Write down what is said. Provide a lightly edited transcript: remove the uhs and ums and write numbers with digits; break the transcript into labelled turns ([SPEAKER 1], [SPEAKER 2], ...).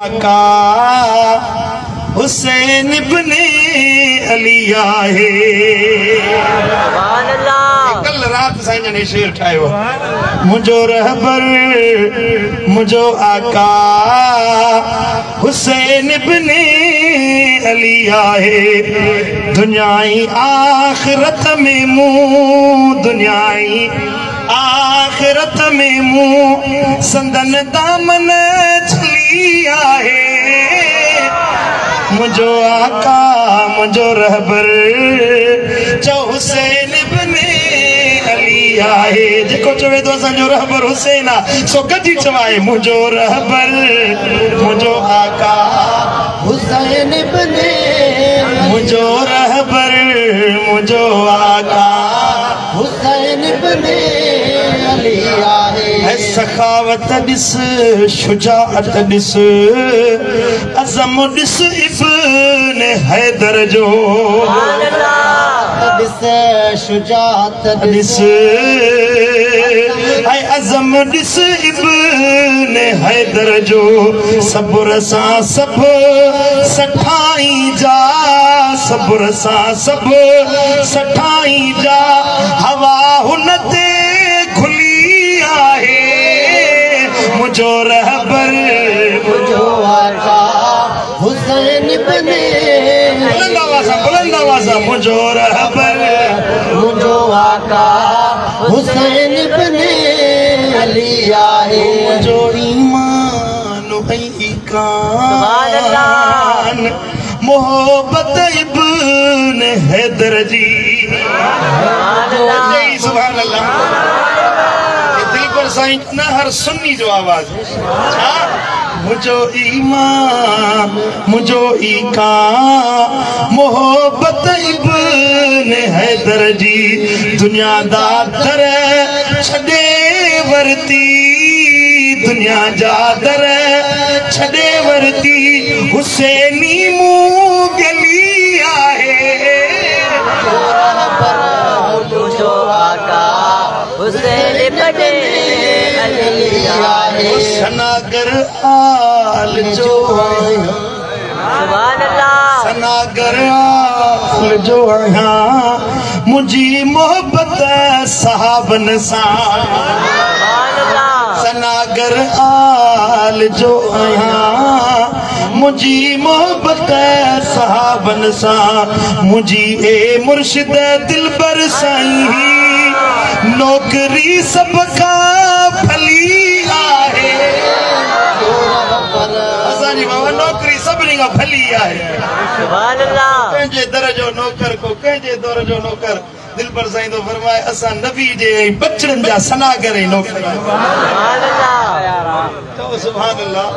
[SPEAKER 1] आका हुसैन इब्ने अली आहे।
[SPEAKER 2] सुभान अल्लाह।
[SPEAKER 1] कल रात साईं जन शेर ठाहियो। मुंहिंजो रहबर मुंहिंजो आका हुसैन इब्ने अली आहे। दुनियाई आख़िरत में मूं, दुनियाई आख़िरत में मूं संदन दामन झली आहे। मुंहिंजो आका मुंहिंजो रहबर चओ हुसैन इब्ने अली आहे। जेको चवे थो असांजो रहबर हुसैन आहे, सो गॾिजी चवाए मुंहिंजो रहबर मुंहिंजो आका
[SPEAKER 3] हुसैन इब्ने,
[SPEAKER 1] मुंहिंजो रहबर मुंहिंजो आका
[SPEAKER 3] हुसैन इब्ने अली आहे।
[SPEAKER 1] सखावत ॾिस, शुजाअत ॾिस, अज़म ॾिस इब्ने हैदर जो।
[SPEAKER 2] सुभान अल्लाह।
[SPEAKER 3] ॾिस शुजाअत
[SPEAKER 1] ॾिस ऐं अज़म ॾिस इब्ने हैदर जो। सब्र सां सभु सठाई जा, सब्र सां सभु सठाई जा, हवा हुन ते खुली आहे। मुंहिंजो रहबर
[SPEAKER 3] मुंहिंजो आका हुसैन इब्ने,
[SPEAKER 1] बुलंद आवाज़ सां, बुलंद आवाज़ सां, मुंहिंजो रहबर
[SPEAKER 3] मुंहिंजो आका हुसैन इब्ने अली आहे।
[SPEAKER 1] मुंहिंजो ईमान ऐं
[SPEAKER 2] सुभान अल्लाह।
[SPEAKER 1] ईकान मोहबत इब्ने हैदर जी।
[SPEAKER 2] सुभान अल्लाह।
[SPEAKER 1] सुभान अल्लाह। दिलबर साईं न हर सुन्नी जो आवाज़। छा मुंहिंजो ईमान मुंहिंजो ईकान मोहबत इब्ने हैदर जी। दुनिया दा दर छॾे वरती, दुनिया जा दर छॾे वरती, हुसैनी मूं गली आहे।
[SPEAKER 2] मुंहिंजो आका हुसैन इब्ने अली आहे।
[SPEAKER 1] सनागर आल जो आहियां,
[SPEAKER 2] सुभान अल्लाह।
[SPEAKER 1] सनागर आल जो आहियां, मुंहिंजी मोहबत सहाबन सां।
[SPEAKER 2] सुभान अल्लाह।
[SPEAKER 1] सनागर आल जो आहियां, मुंहिंजी मोहबत सहाबन सां। मुंहिंजी ए मुर्शिद दिलबर साईं, नौकरी सभ खां भली आहे। असांजी बाबा नौकरी सभिनी खां भली आहे।
[SPEAKER 2] सुभान अल्लाह।
[SPEAKER 1] कंहिंजे दर जो नौकर को कंहिंजे दौर जो नौकर। दिलबर साईं थो फरमाए असां नबी जे ऐं बचड़नि जा सनागर ऐं नौकर आहियूं।
[SPEAKER 2] सुभान अल्लाह।
[SPEAKER 1] चओ सुभान अल्लाह।